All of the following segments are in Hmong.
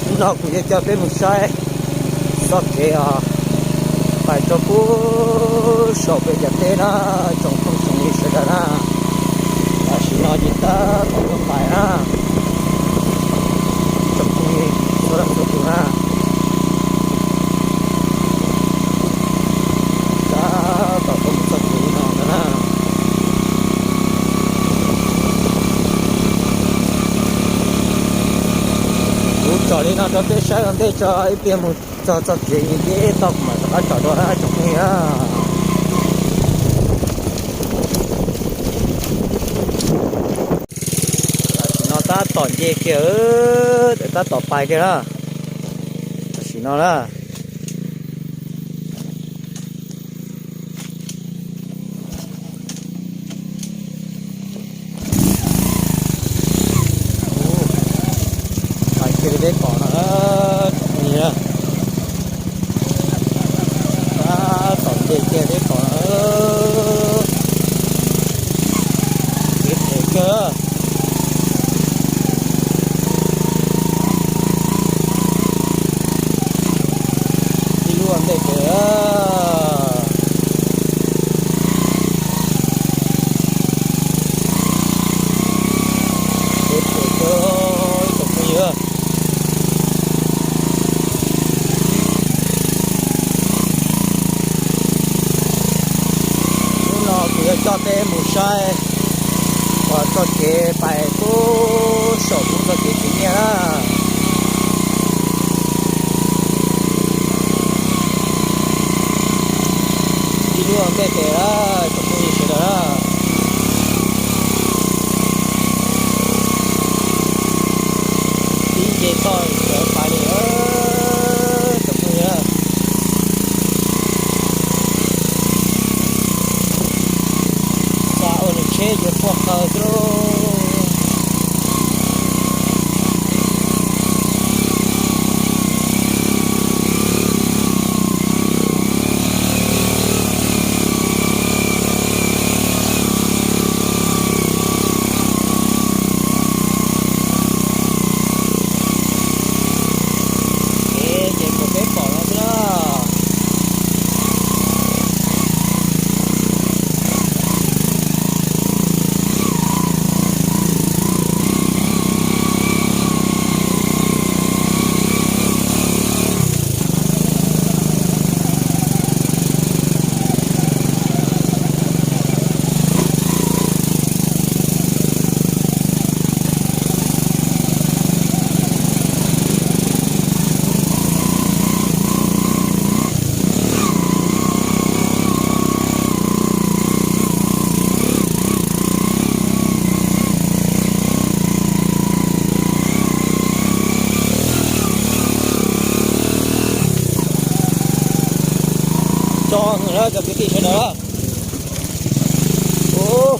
Hnub no kuv yuav coj peb mus saib txoj kev os, pais rau pem saum peb cov teb na, tsoom phooj tsoom ywg sawv daws na. Tam sim no ces tab tom tuaj pais na, tsoom phooj ywg txhua leej txhua tus na. Tab tom tuaj mus txoj kev no ntag na. Kuv tsom li no rau peb saib ua ntej tso, ib pliag mus txog txoj kev nceb toj kuv mam rov qab tsom dua na tsoom phooj ywg na. Tam sim no tab tom nce kiag, tab tom pais kiag na. Tam sim no na. Pais kiag li peb pom no, tsoom phooj ywg na. Tab tom nce kiag peb pom no, kev phem kawg. Ib lub ua ntej pem, kev phem kawg tsoom phooj ywg. Hnub no kuv yuav coj peb mus saib uas txoj kev pais pem saum pem txoj kev khwv nyiaj na. Ib lub ua ntej pem lawm tsoom phooj ywg sawv daws na. Ib nce toj sawv pais li tsoom phooj ywg. Xa ua nws tsheb yuav quaj qw xwb lauj. Kev ces kuv peb pom no xwb na. Tso heev na cov kwv tij sawv daws. Ub,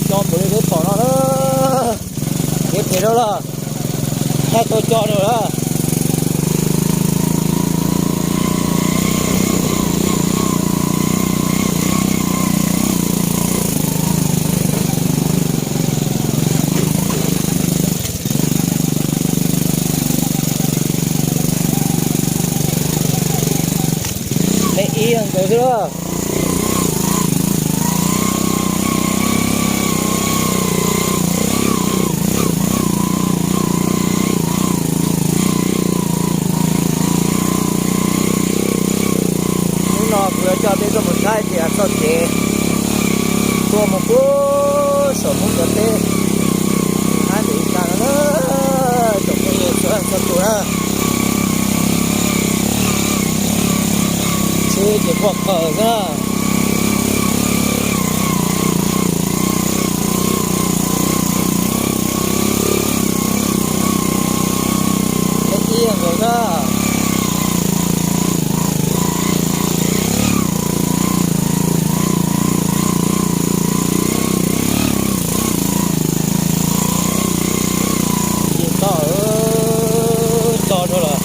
tso npaum li peb pom no na. Kev phem rau lawm, thaij tau tso rau lawm. Peb ib nkawd xwb lawm. Hnub no kuv yuav coj peb tuaj mus saib tias txoj kev tuaj mus puag saum Hmoob cov teb, saib ntawm ib tag no na, tsoom phooj ywg txhua leej txhua tus na. Tsheb ces quaj qw xwb na. Ib nkawd xwb. Ces toj, tso rau lawm.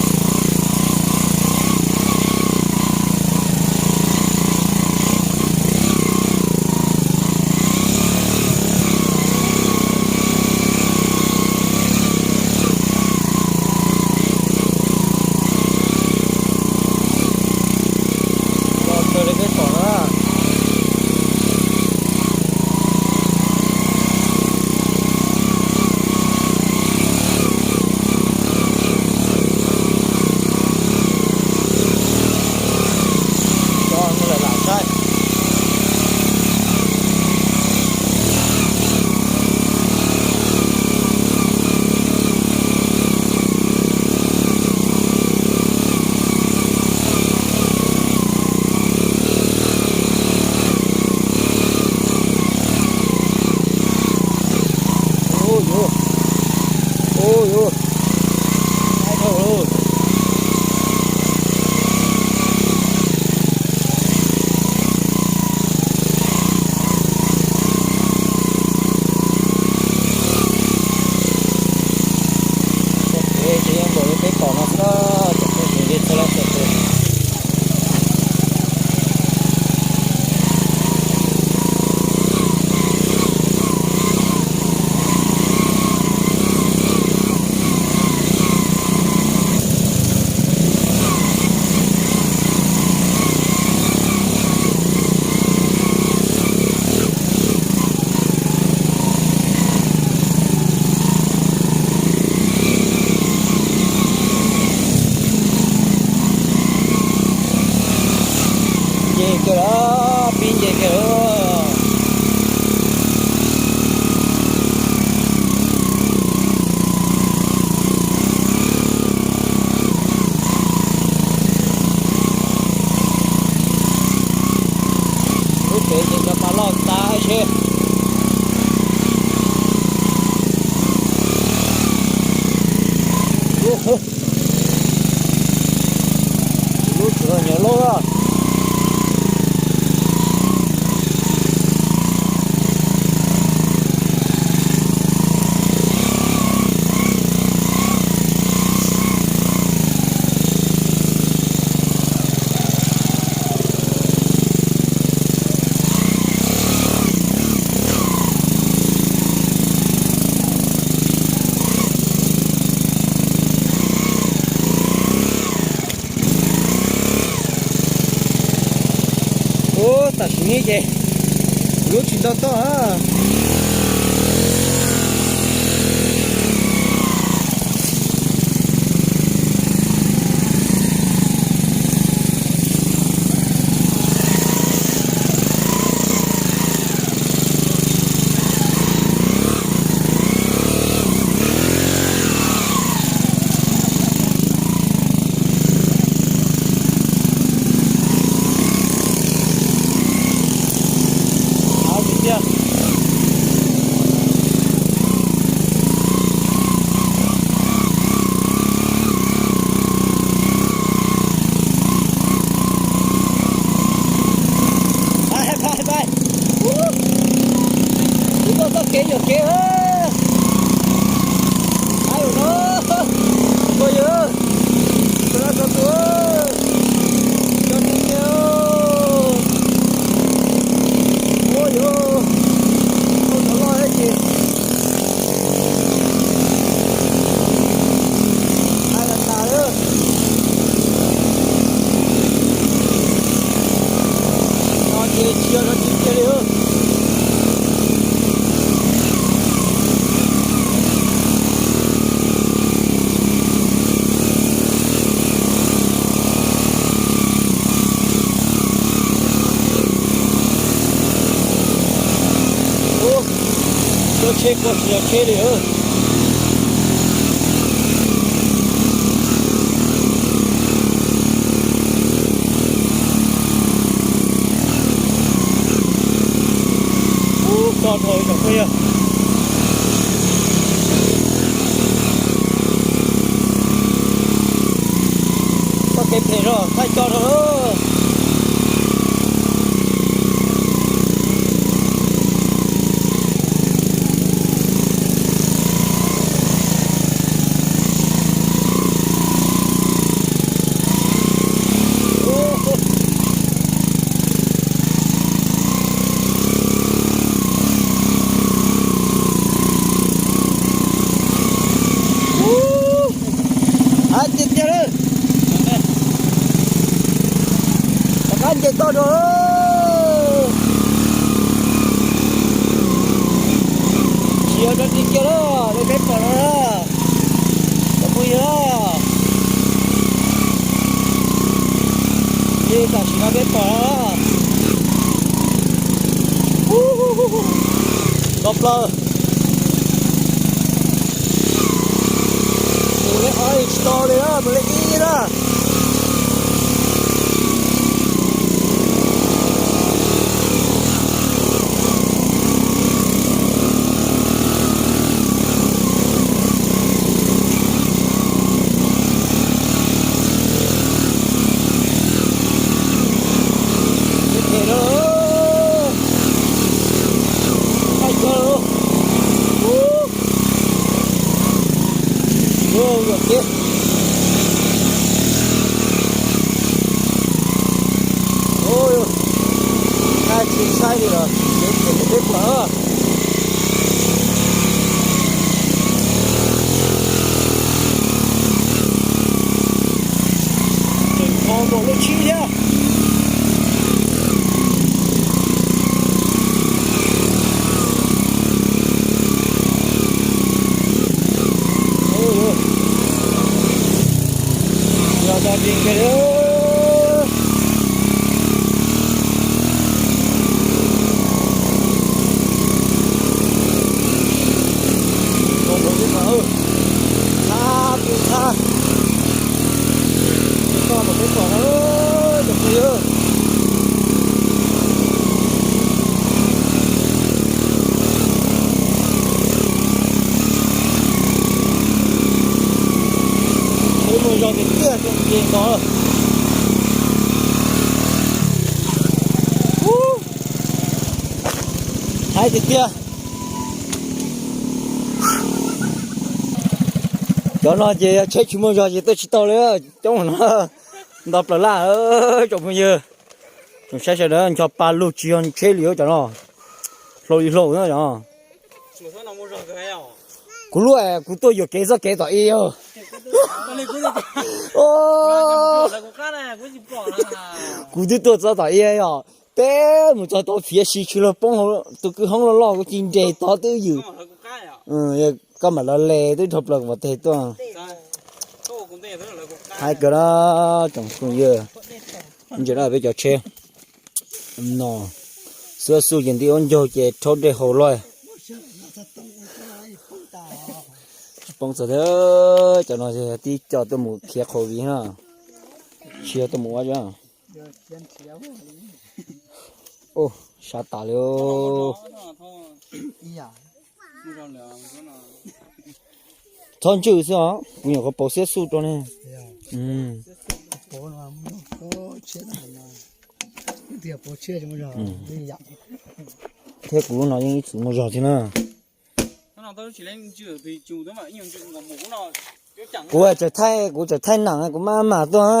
Ui, ui. Ai, thôi, ui. Txoj kev ces yeej nkaus li peb pom no xwb, txoj kev ces txog lawm txoj kev. Nce kiag lawm, pib nce kiag lawm. Lub pem ces cov pas loj tas seb. Lub tsuav nyuag loj. Ub, tam sim no ces lub tsis tau toj. Ub, txoj kev yuam kev. Ai, ua no, koj yawg, koj dab koj tuag, cov tib tiag. Ua yawg, koj cov loj ces ai las tas lawm. No ces tsis yog no tsis kiag li. Ub, cov tsheb kuj tsis yog tsheb li. Ub, co dhau tsoom phooj ywg. Txoj kev phem zog thaij co dhau lawm. Ab, tiag tiag lawm. Rov qab nce toj dua. Tsis yog rau tiag kiag lawm, peb pom no na. Cov phooj ywg, ces tam sim no peb pom no. Ub, nto plaws. Mus li ob tsis tau li na, mus li ib na. Ua kiag. Ua, tsis saib li los, peb pom. Tseem nkaus npaum li tsib thiab. Los da ding kiag li. Tha, tha, tha. Tsis tau mas peb pom na, cov phooj ywg. Peb muaj zog tiag tiag, zoo nkaus. Haib tiag tiag. Cov no ces yog tsheb tsis muaj zog ces tuaj tsis tau li, coob no. Nto plaws laj, tsoom phooj ywg. Tsoom saib sawv daws, ncho pa lug tsis yog tsheb li cov no. Hlau li hlau na cov no. Kuv lub, kuv tuaj yuam kev txoj kev tom i. Kuv twb tuaj txog tom i yom, peb mus txog tau fiav si tsis los poob tus kwj hoob loj loj kuv ci nres tod twb ywm. Koj mam los les twb dhau plaws vov teg tuaj. Haib kawg na tsoom phooj ywg. Ntsia na peb cov tsheb no, xub xub ces nti ua ncaug ces rhaub dej haus loj. Tsis poob txog thiab, cov no tib co tuaj mus khiav qhauv viv na, tsis yog tuaj mus ua. Sab tas li. Txhob ntswj xwb os, kuv nyuam qhuav pauv xiab xuj rau ne. Thiab kuv lub no yeej ib txwm muaj zog thiab na. Kuv tseem thaij, kuv tseem thaij nam kuv maj mam tuaj.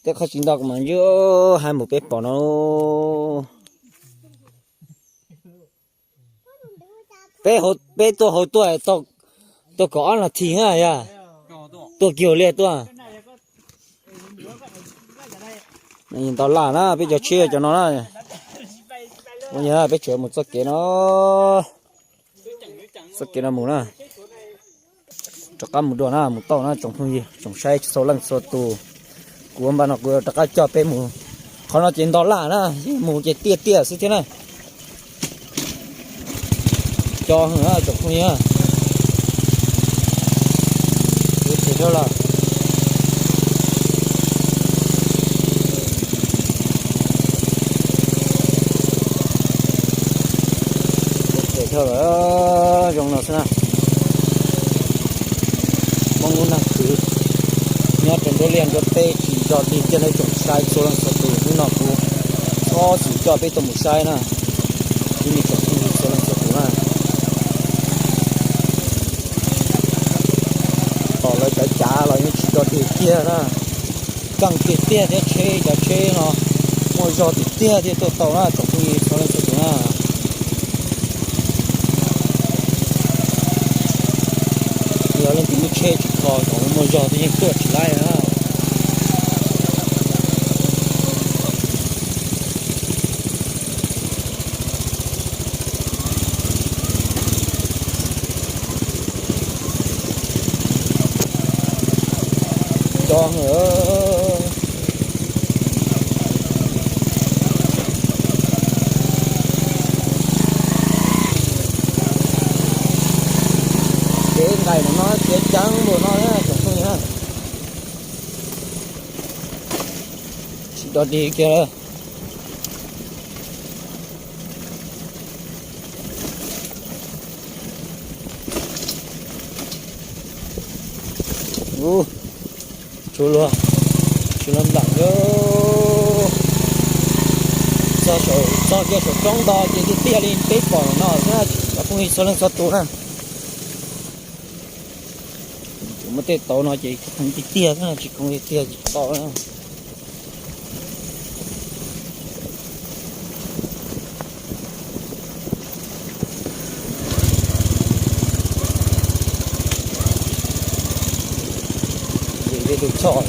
Tej qhov tsis nto kuv mam ntswj, hais mus peb pom no. Peb tuaj hauv tuaj tau kaum ob nas this na yog. Tuaj kiag li tuaj. Nto laj na peb cov tsheb cov no na. Peb tseem mus txoj kev no, txoj kev no mus na. Rov qab mus dua na, mus tau na tsoom phooj ywg tsoom saib txhua leej txhua tus. Kuv npaj no kuv rov qab coj peb mus. Qhov no ces nto laj na, mus ces tiaj tiaj xwb thiab na. Cov tsoom phooj ywg, ces dhau lawm. Ces dhau lawm, zoo no xwb na. Hmoob lub neej khwv nyob rau nruab liaj nruab teb tsis nco dig kiag nawb tsoom saib txhua leej txhua tus. Hnub no kuv txhob xum coj peb tuaj mus saib na, ib me tsoom phooj ywg txhua leej txhua tus na. Tom lawv cov cav los yeej tsis nco dig kiag na. Keej tiag tiag thiab tsheb, cov tsheb no muaj zog tiag tiag thiaj tuaj tau na tsoom phooj ywg txhua leej txhua tus na. Yog leej twg lub tsheb tsis kho kom muaj zog thiaj yeej tuaj tsis laib na. Cov kev nqaim no txiav ceev npaum no na tsoom phooj ywg na. Tsis dog dig kiag. Ub, tshuav luag, tshuav luag nplaim lawm. Txog kiag saum roob nto ces tiag tiag li peb pom no xwb, cov phooj ywg txhua leej txhua tus na. Muaj tej tauv no ces khoov tiag tiag, tsis khoov tiag tiag tsis tau na. Ces tus choj,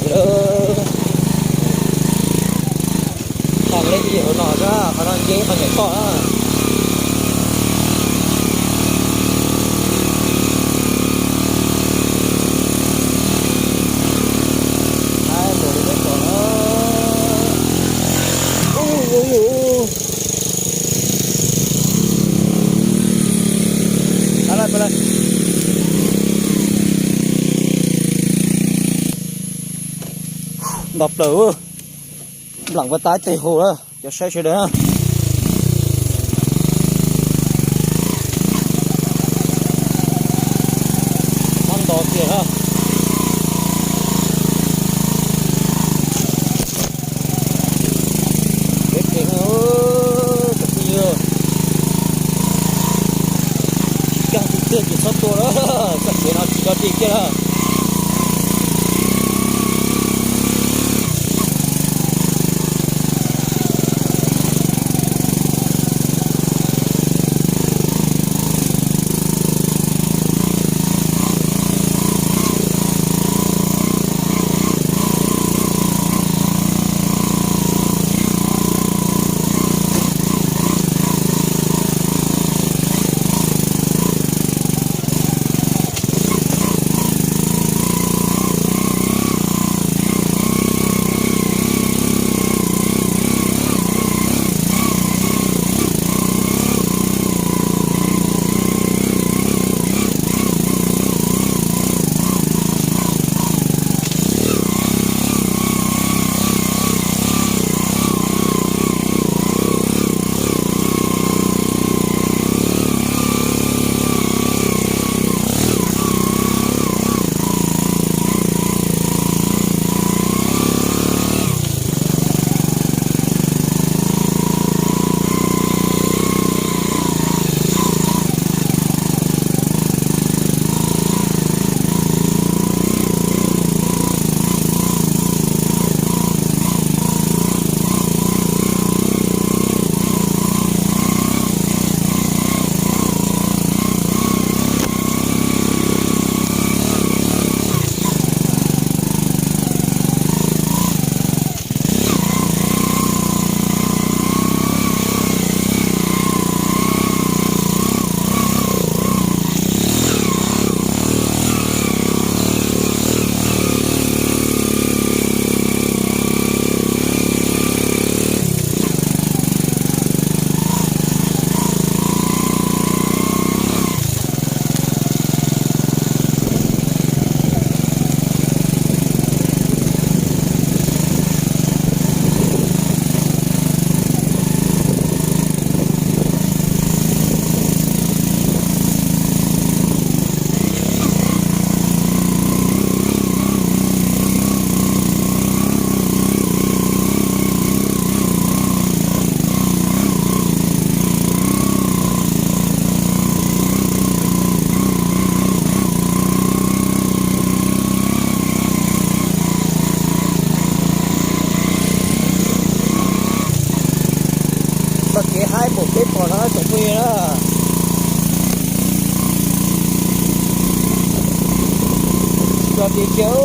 qhov lej ib hauv no, qhov no nce qhov nyuam toj na. Nto plaws, nplam ua tau ib teg hauv lawm, cov saib sawv daws na. Mob nto tiag na. Peb pem, cov phooj ywg, tsis keej tiag tiag ces txhob tuaj lawm, txoj kev no tsis dog dig kiag lawm. Txoj kev haib pom peb pom no tsoom phooj ywg na. Tsis dog dig kiag.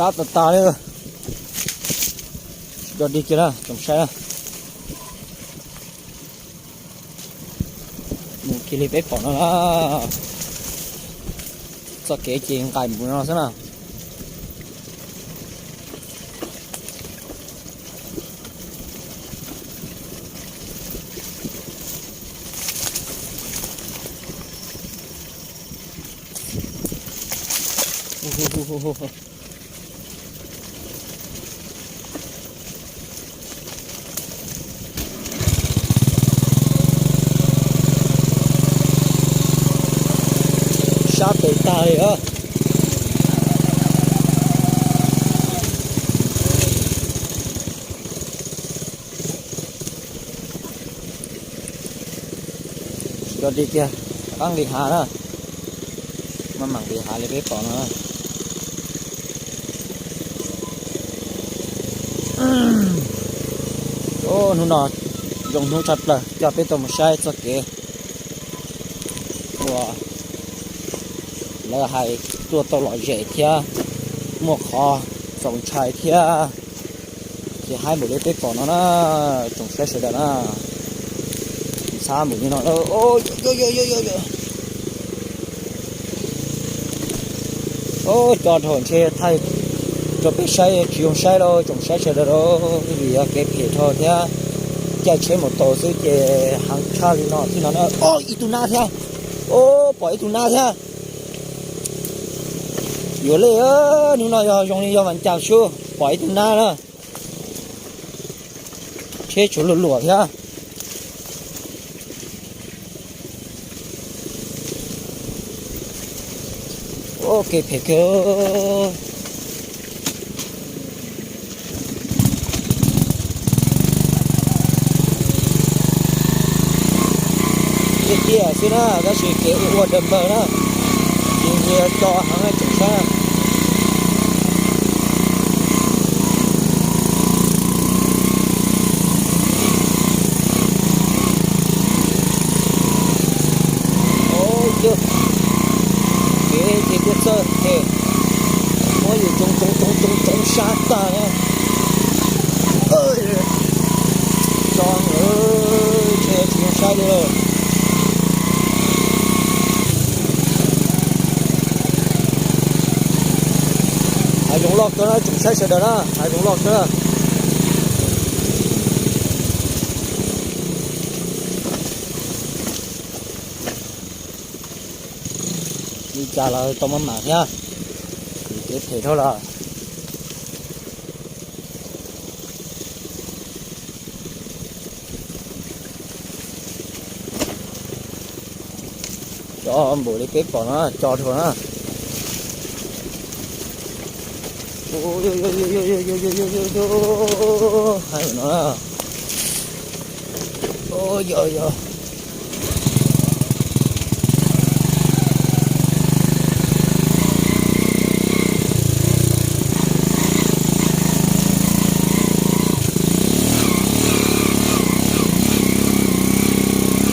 Sab tas tas li. Tsis dog dig kiag na tsoom saib na. Mus kiag li peb pom no na. Txoj kev ces nqaim mus no xwb na. Sab pem tag li os. Tsis tau di kiag, qab nqis hav na. Maj mam nqis hav li peb pom no. Hnub no zoo hnub tshaj plaws coj peb tuaj mus saib txoj kev uas lawv hais tuaj tau lom zem thiab muaj qhov txaus ntshai thiab. Ces haib npaum li peb pom no na, tsoom saib sawv daws na. Ntxhab npaum li no. Os, co dhau ntshe thaij rau peb saib tsis zoo saib lauj tsoom saib sawv daws lauj, vim yog kev phem dhau thiab. Caij tsheb mus tau xwb ces heev tshaj li no thiab no na. Os, ib tug nab thiab. Os, pom ib tug nab thiab. Yuav li, hnub no yog zoo li yog vas cas sub pom ib tug nab na. Tsheb tshuav luam luam thiab. Kev phem kawg. Tiaj tiaj xwb na, tab sis kev ua ua dawg npawg na, ces nws co heev tseem sab. Kev ces tuaj txawj ces muab yus tsoo tsoo tsoo tsoo tsoo sab tag na. Tso, ntshe tsis zoo saib li lawm. Hav zoov loj kawg na tsoom saib sawv daws na, hav zoov loj kawg. Li cas los tau maj mam thiab, kev phem dhau lawm. Co npaum li peb pom no, co dhau na. Hais no na. Yog yog.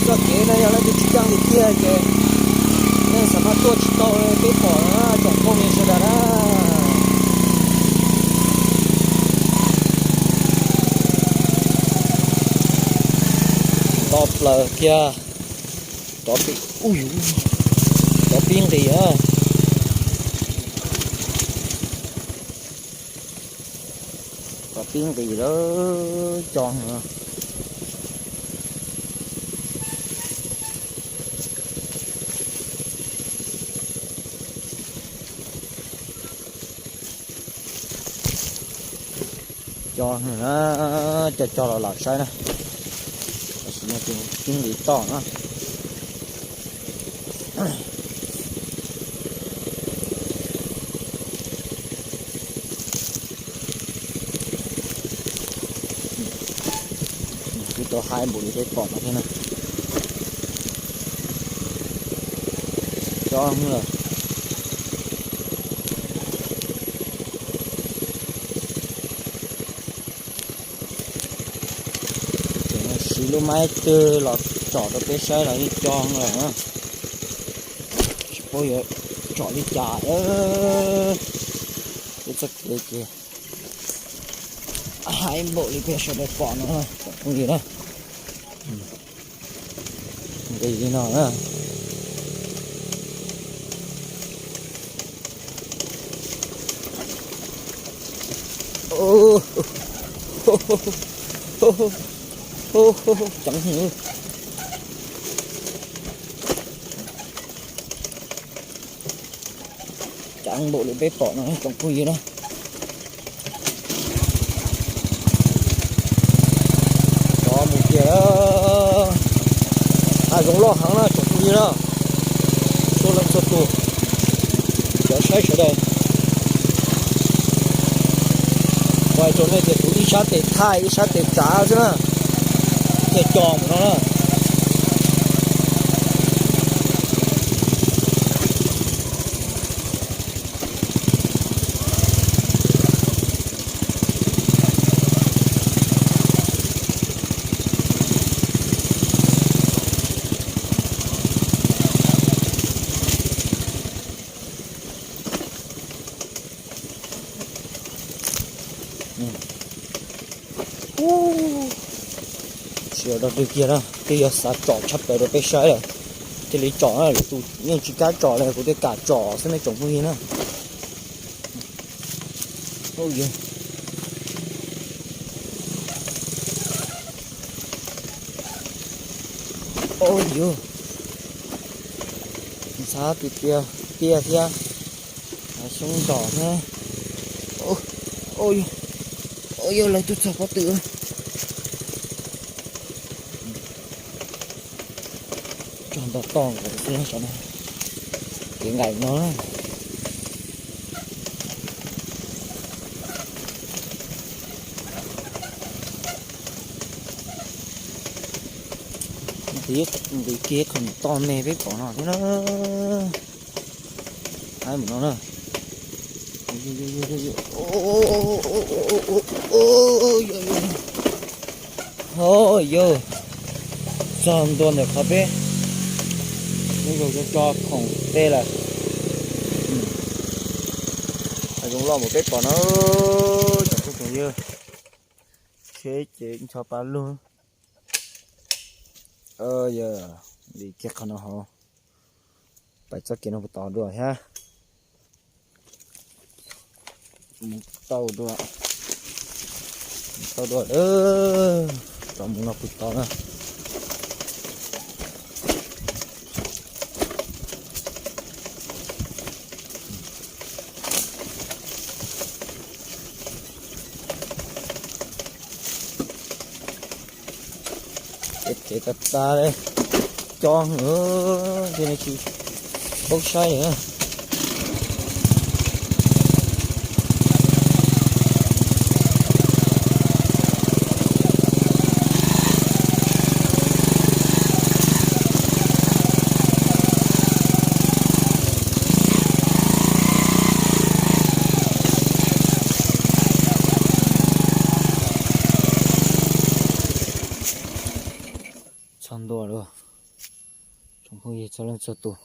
Txoj kev no yog leej twg tsis coj nqi tiag ces nej xav mas tuaj tsis tau, peb pom tsoom phooj ywg sawv daws na. Nto plaws kiag, rov pib, rov pib nqis na. Rov pib nqis lawm, co no. Co, co co los lam saib na. Tam sim no ces pib nqis toj na. Kuj tau haib npaum li peb pom no thiab na. Cob lawm. Siv lub maib twg los tsom rau peb saib los yeej co lawm. Tsis paub yuav tsom li cas. Peb txoj kev ces haib npaum li peb sawv daws pom no, phooj ywg na. Nqis li no na. Ceev heev. Cas Npaum li peb pom no tsoom phooj ywg na. Cov mus tiag, hav zoov loj heev na tsoom phooj ywg na. Txhua leej txhua tus, cov saib sawv daws, kuv hais rau nej tias kuv ib sab tes thaij ib sab tes tsav xwb na, thiaj coj mus no na. Tsis yog dog dig kiag na, twb yog xav tsom tshaj plaws rau peb saib lawm. Thiaj li tsom na, lwm tus yeej tsis kam tsom li, kuv thiaj kam tsom xwb nej tsoom phooj ywg na. Ntxhab tiag tiag, tiag thiab, xyoob nrog thiab. Yog lawv tuaj txog pob tw. Tso nto toj nkaus xwb, kev nqaim no. Ntxiv kiag qhov toj me peb pom no thiab na. Haib mus no na. Yog, txog ntua ntawm qhov peb lub zog tso khoom tej lawm. Hav zoov loj npaum peb pom na, tsoom phooj tsoom ywg. Tsheb ces ncho pa lug. Yog li kiag qhov no hauv, pais txoj kev no puas tod dua thiab. Mus tau dua, mus tau dua, rov mus no puas tod na. Kev tas tas li, cob heev, tsis paub saib li. Txog ntua lawm, tsoom phooj ywg txhua leej txhua tus,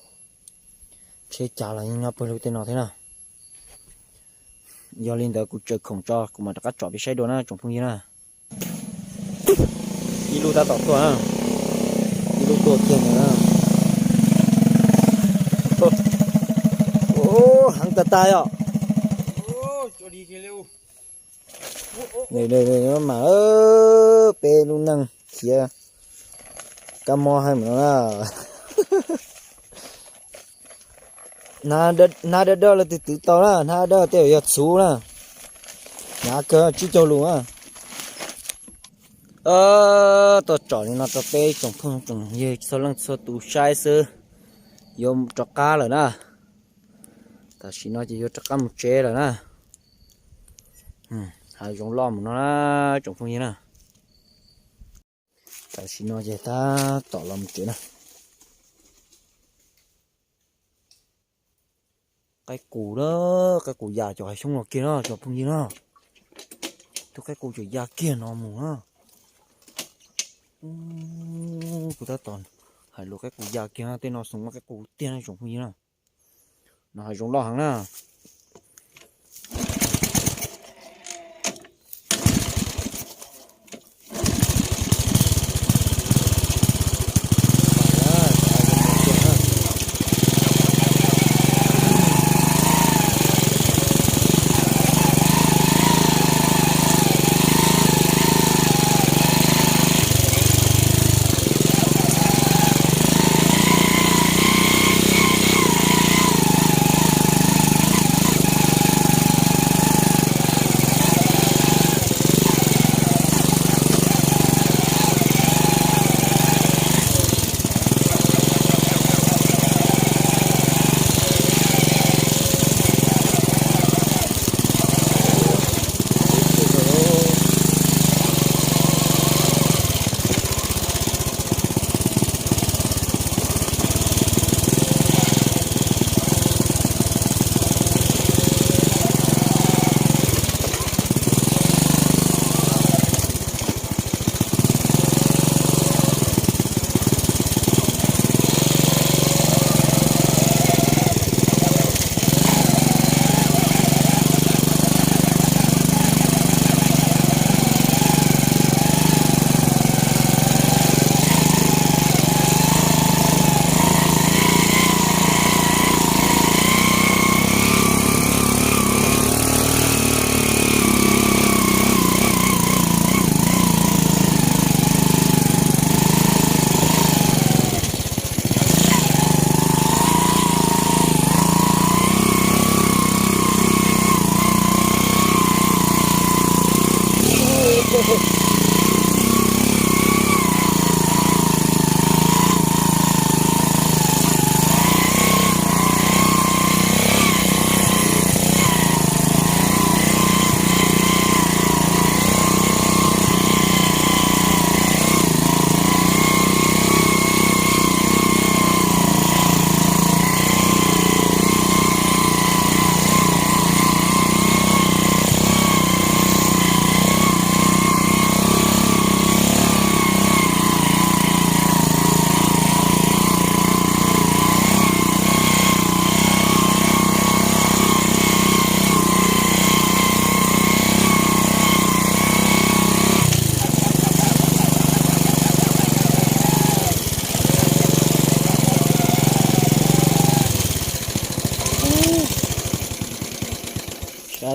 tsheb cav los yeej nyob pawg lug tej no thiab na. Yog li ntawd kuv tsaws khoom tso kuv mam rov qab tsom peb saib dua na tsoom phooj ywg na. Ib lub tab tom tuaj na, ib lub tuaj kiag ntawd na. Heev tas tas yom. Mas peb lub neej khiav kab mob heev no na. Hnab dawb dawb los twb twv tau na, hnab dawb tej yog txhuv na. Hnab kawg tsib caug lus na. Tuaj tsom li no rau peb tsoom phooj tsoom ywg txhua leej txhua tus saib xwb, yuav rov qab lawm na. Tam sim no ces yuav rov qab mus tsev lawm na. Hav zoov loj mus no na tsoom phooj ywg na. Tam sim no ces tab tom los mus tsev na. Qaib qus na, qaib qus ya cov hav xyoob no kiag na tsoom phooj ywg na. Tus qaib qus tseem ya kiag no mus na. Kuv tab tom hais lus qaib qus ya kiag na, tej no xyov muaj qaib qus tiag na tsoom phooj ywg na. No hav zoov loj heev na.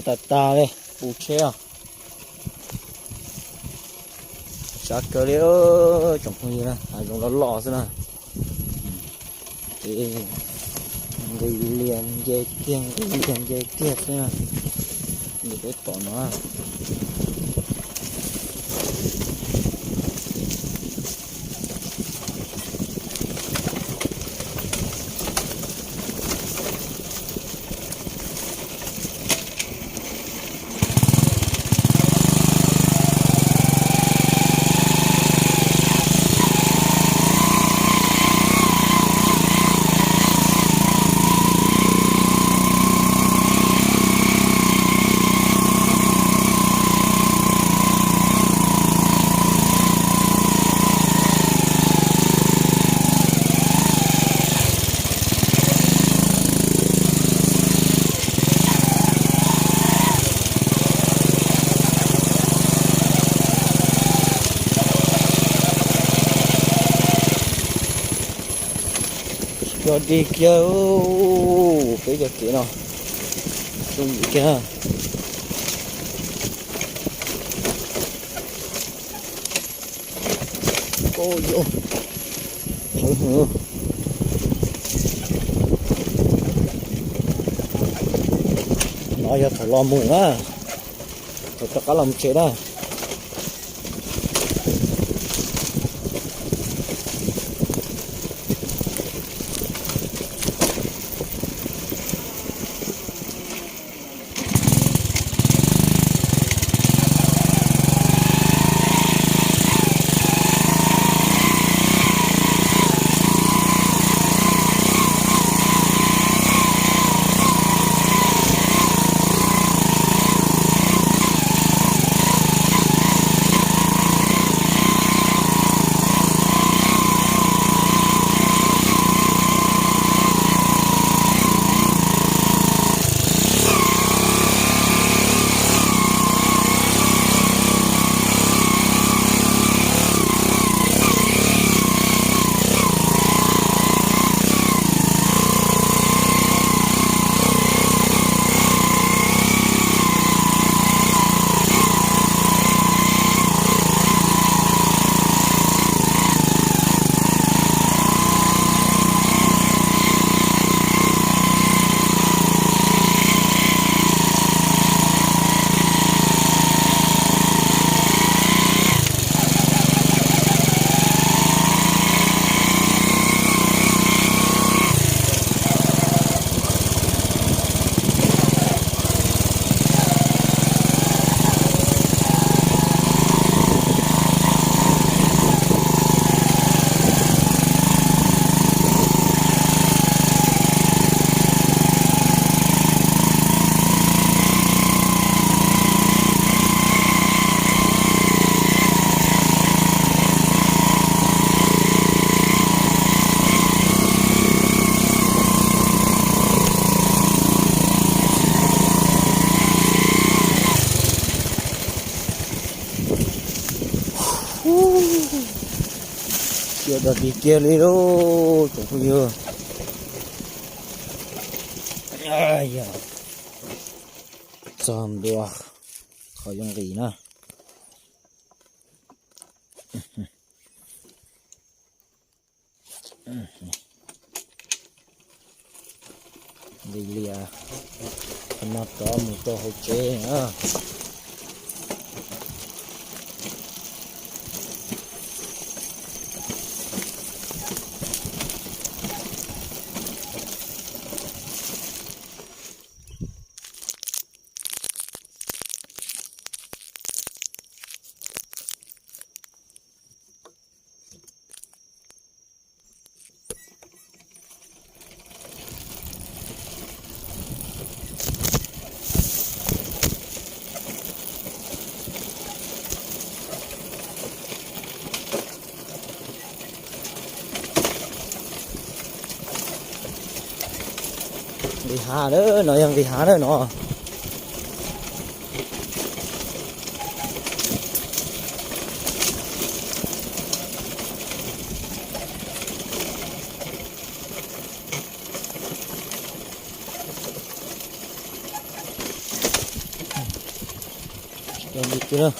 Tas tas li, puv tsheb os. Sab kawg li, tsoom phooj ywg na, hav zoov los los xwb na. Ces nqis lias nce kiag, nqis lias nce kiag xwb na. Li peb pom no. Cov dig kiag, peb cov kev no, txuj yim kiag. Ov, no yog thaum los mus na, thaum rov qab los mus tsev na. Cia dog dig kiag li lauj tsoom phooj ywg. Txog ntua qhov yuav nqis na. Nqis lias, no rov mus rau hauv tsev na. Nqis hav na, no yog nqis hav na no. Li tiag lawm.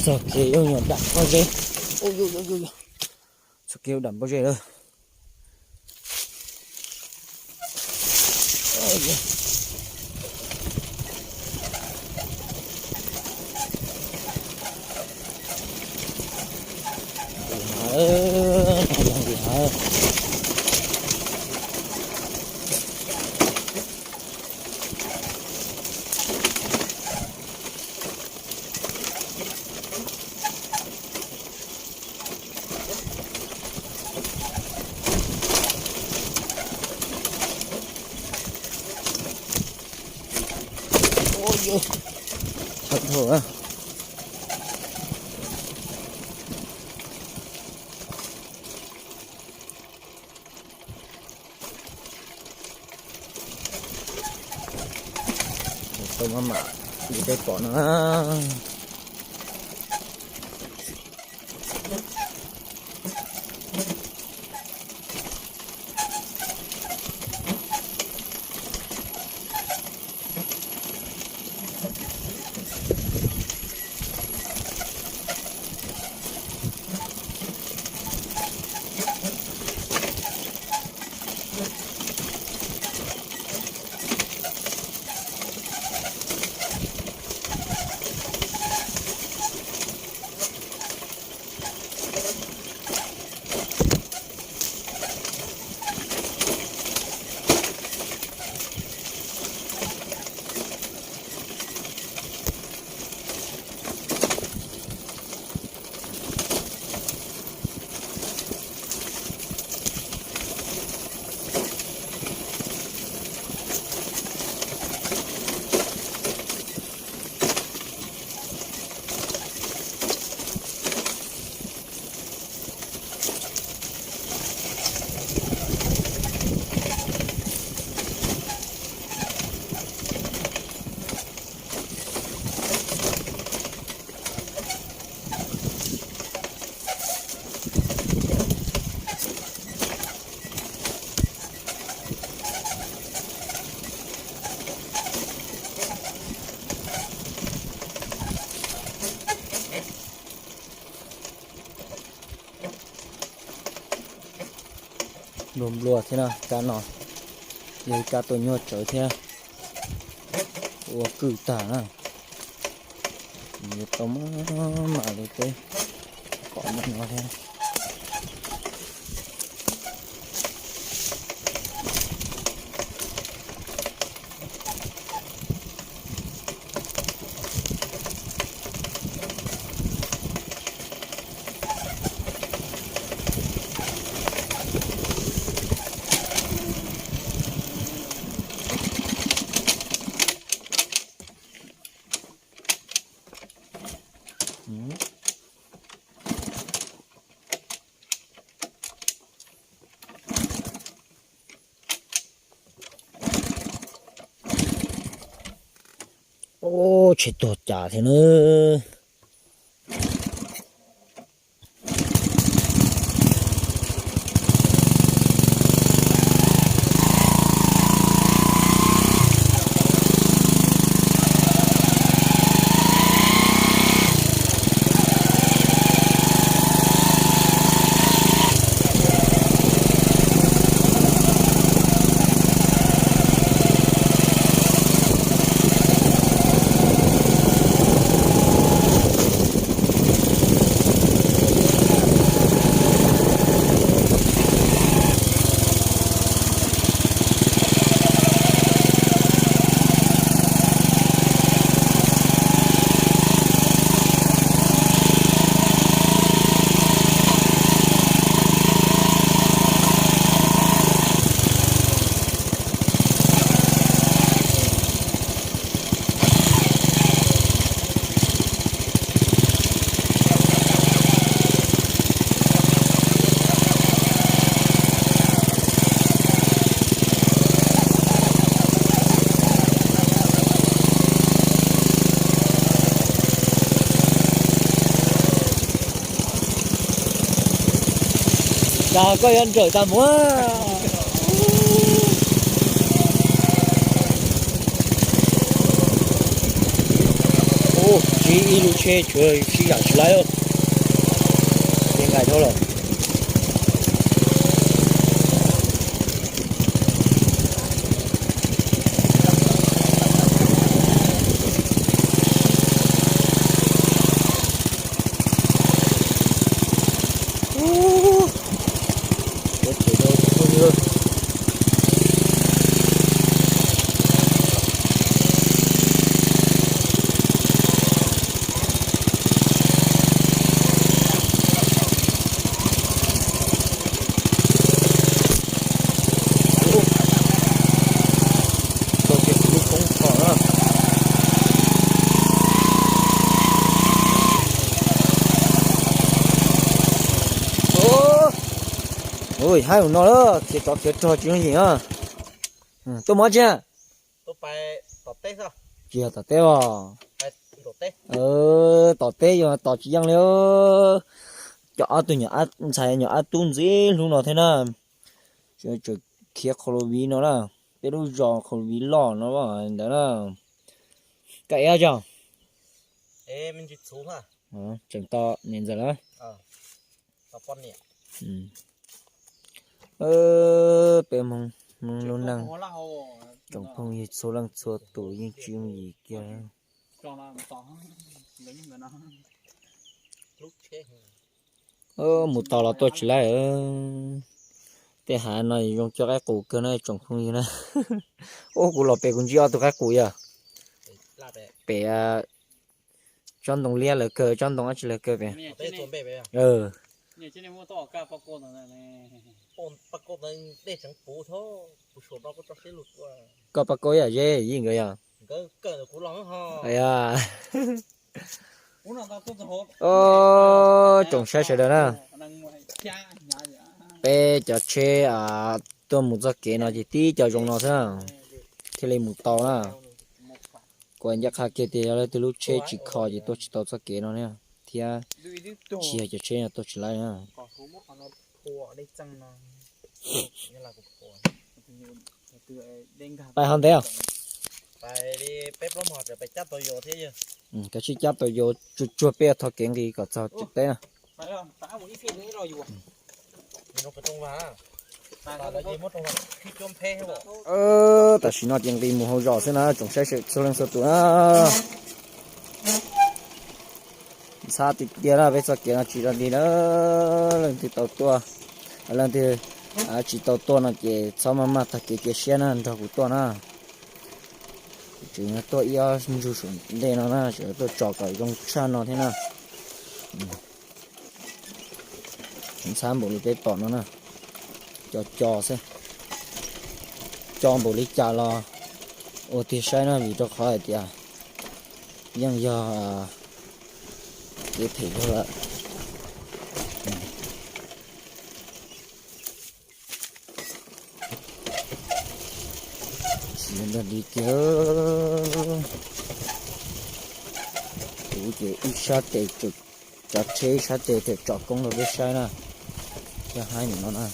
Txog kev ub nyuag dam pob zeb. Txog kev ub dam pob zeb lawm. Ua, yus, thaum dhau a. Tau maj mam li peb pom no. Nplua nplua thiab na, kab no yog ib kab tua nyuaj tsawv thiab, ua kwj tag na. Yuav tau maj mam li peb pom no thiab. Ub, tshe tuag cas thiab na. Koj yuav nrawm tas mus. Ub, sib ib lub tsheb tsuav sib zam tsis laib, ces nqaim dhau lawm. Ui, haib mus no lawm, khiav tsov khiav rog tsis yooj yim na. Tuaj mov tsi? Tsis yog tom teb os. Tom teb yog tos tsis yeej li. Cov ob tug ntxhais nyuam ab tub ntxim hlub no thiab na. Tseem khiav qhov lus viv no na. Peb lub zos qhov lus viv loj no ntawd na. Koj ev tso. Tseem tos niam ntxawm lawm. Peb Hmoob lub neej, tsoom phooj ywg txhua leej txhua tus yeej tsis yooj yim kiag. Mus tos los tuaj tsis laib. Tej hav no zoo coj qaib qus kawg na tsoom phooj ywg na. Ub, kuv los pem kuv ntsib ob tug qaib qus yog pem tsob ntoo liab lawv kawg, tsob ntoo dab tsi lawv kawg pem. Koj paj koj yam zeb yij nkawd yog. Tsoom saib sawv daws na, peb cov tsheb tuaj mus txoj kev no ces tib co zoo no xwb, thiaj li mus tau na. Kuv ncaj qha kiag tias yog leej twg lub tsheb tsis kho ces tuaj tsis tau txoj kev no thiab, tsis yog cov tsheb no tuaj tsis laib na. Pais ho ntev. Kav tsij cab tau yus tsuag tsuag peb thov kev nqis kom txog tsev teb na. Tam sim no ces nqis mus hauv zos xwb na tsoom saib sawv txhua leej txhua tus na. Ntxhab tiag tiag na, peb txoj kev no tsis zog li na. Leej twg tau tuaj, leej twg tsis tau tuaj no ces txhob maj maj tag kev cia siab na, nrog kuv tuaj na. Tseem tuaj ib ob ntsug saum ntej no na, tseem tuaj tso kom zoo tshaj no thiab na. Ntxhab npaum li peb pom no na, co co xwb. Co npaum li cas los ua tiag saib na, vim rau qhov hais tias yeej yog kev phem luaj lawm. Tsis nrog li kiag, kuv ces ib sab tes tsav tsheb, ib sab tes tsom koob rau peb saib na, thiaj haib nim no na.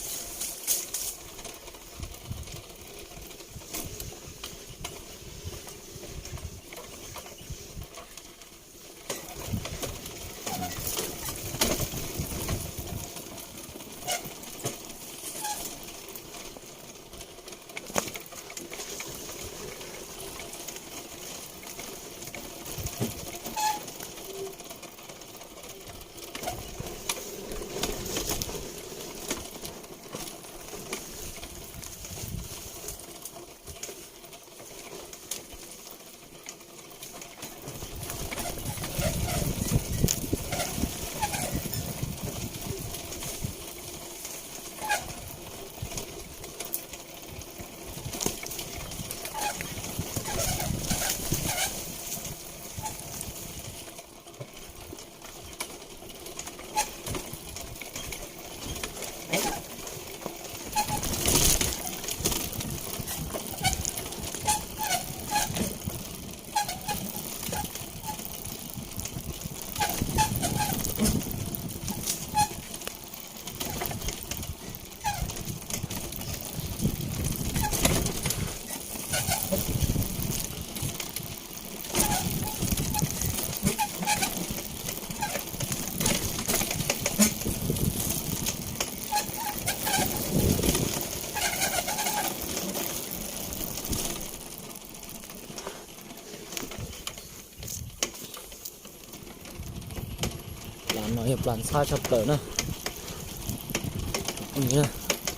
Yog plas ntxhab tshaj plaws na.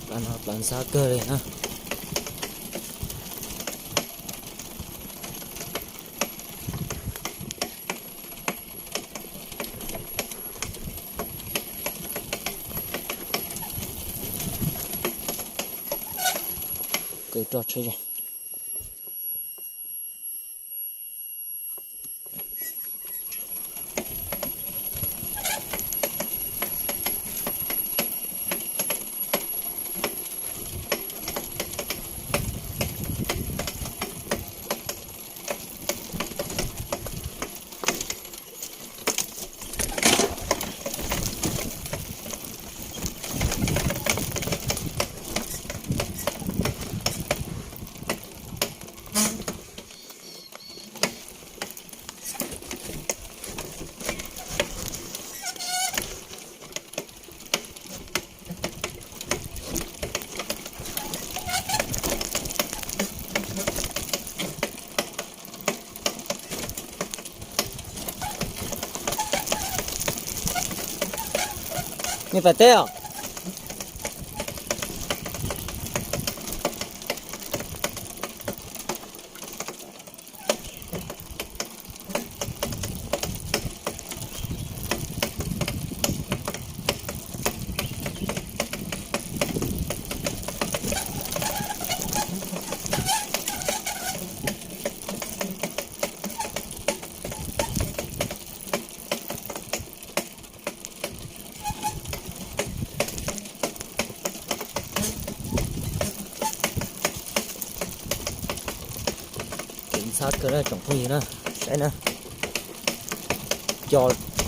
Plas no plas ntxhab kawg li na. Kaw roj tsheb zoo. Nej pais teb os? Kev ntxhab kawg na tsoom phooj ywg na, saib na, co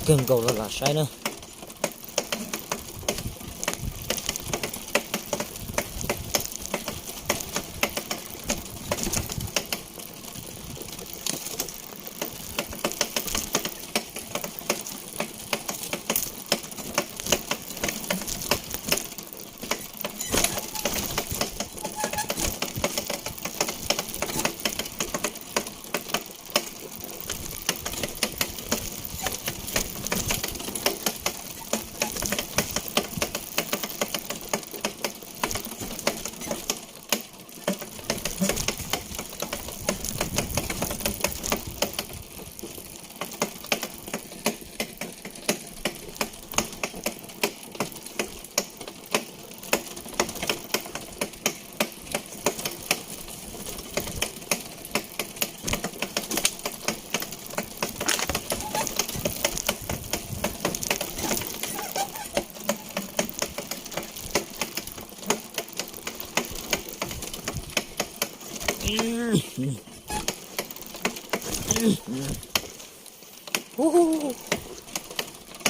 kawg nkaus los lam saib na.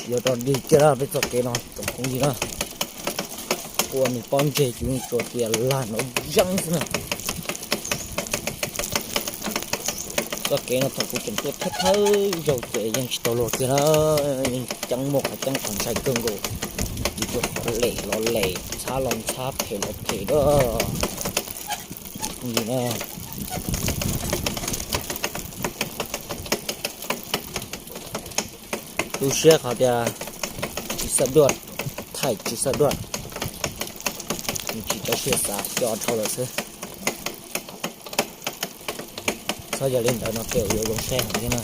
Yuav rau dig kiag na peb txoj kev no tsoom phooj ywg na. Ua nws pob ntseg ces yeej tsuas tias lag nrov zeeb xwb na. Txoj kev no thaum kuv tseem tuaj thawj thawj zaug ces yeej tsis tau luag kiag na, yeej ceeb muaj qhov ceeb qhov ntshai kawg nkaus, yuav tsum qhov lem los lem, ntxhab los ntxhab, phem los phem dua. Phooj ywg na, tu siab qhov tias tsis xab duaj, thaij tsis xab duaj, tsis txaus siab xav co dhau lawm xwb. Txhob yog li ntawd no tej zaum yuav zoo saib heev thiab na.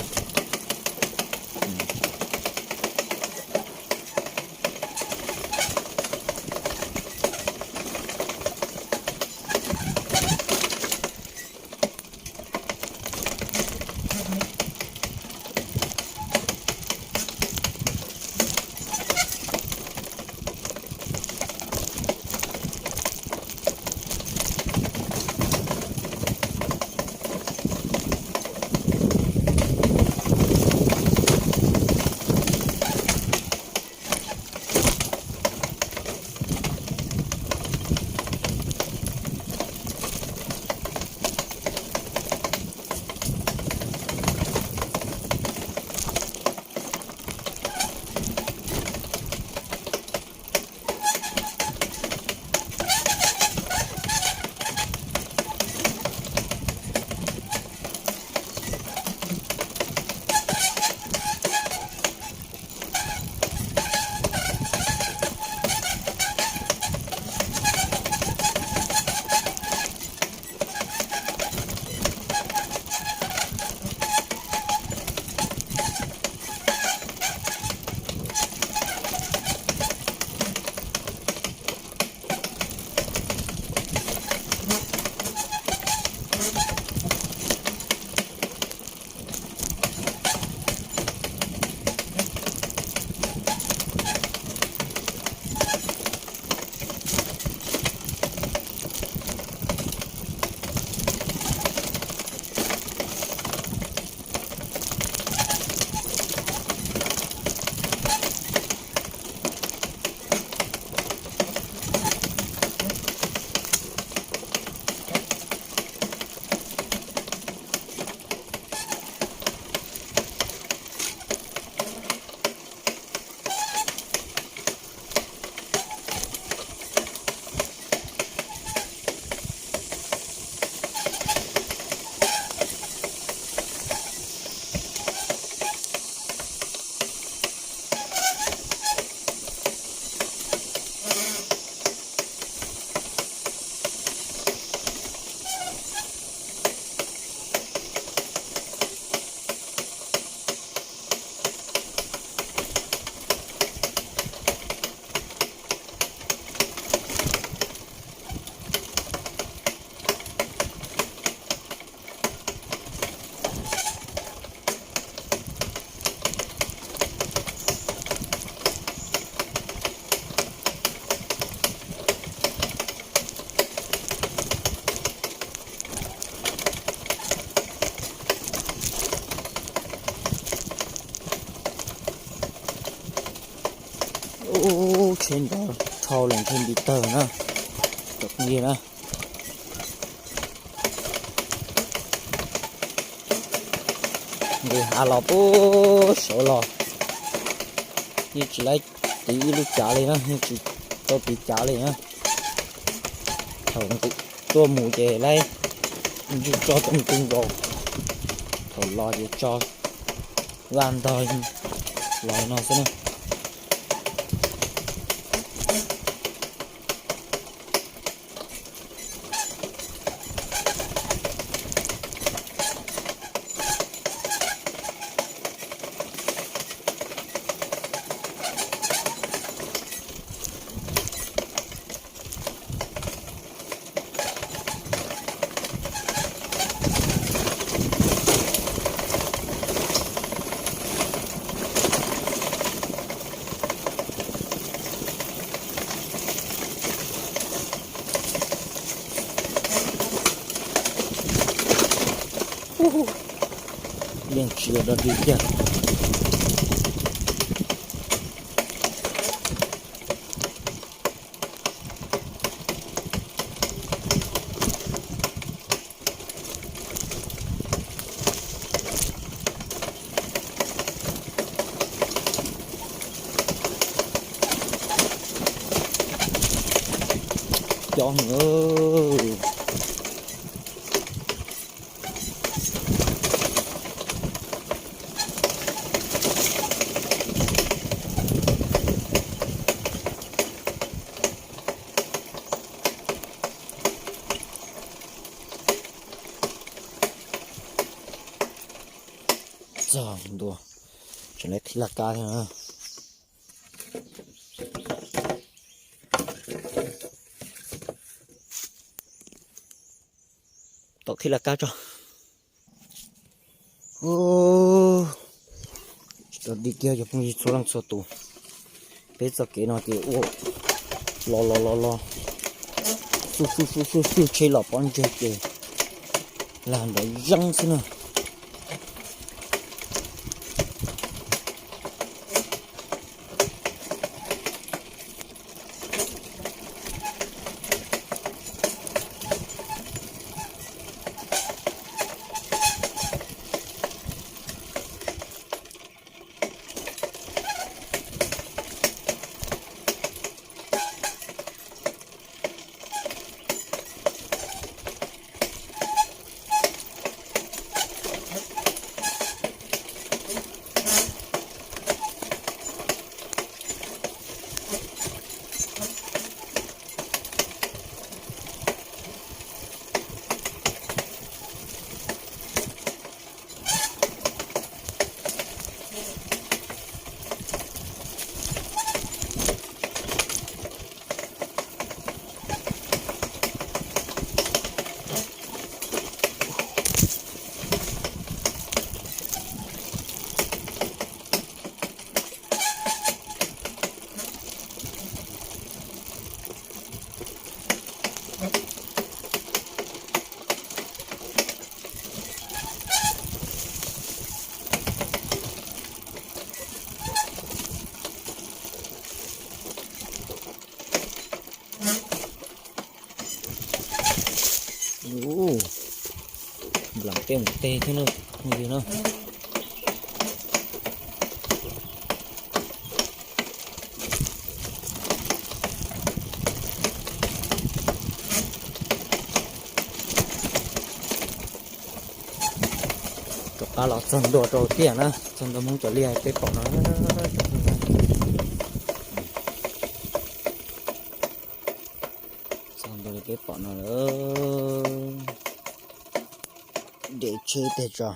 Ub, tsheb nrov dhau lawm ntshe ntiv tawg na, cov phooj ywg na. Nqis hav los puag saud los, yeej tsis laib tiv ib lub cav li na, yeej tsis tau tiv cav li na. Thaum nqis tuaj mus ces laib ntswj tso cov mus tu nkaus, thaum los ces tso vaj ntog los no xwb na. Yeej tsis ua dog dig kiag. Cov nws. Txog ntua, tseem lawv thib laj kab thiab na. Tau thib laj kab tso. Tsis tau dig kiag cov phooj ywg txhua leej txhua tus. Peb txoj kev no ces ua los los los los, xwj xwj xwj xwj xwj tsheb los pob ntseg ces lag nrov zeeb xwb na. Nplam tej mus tej thiab na, phooj ywg na. Rov qab los txog ntua rau tiaj na, txog ntua Hmoob Cov Liaj peb pom no. Txog ntua li peb pom no lawm. Deb tsheb tiag tso.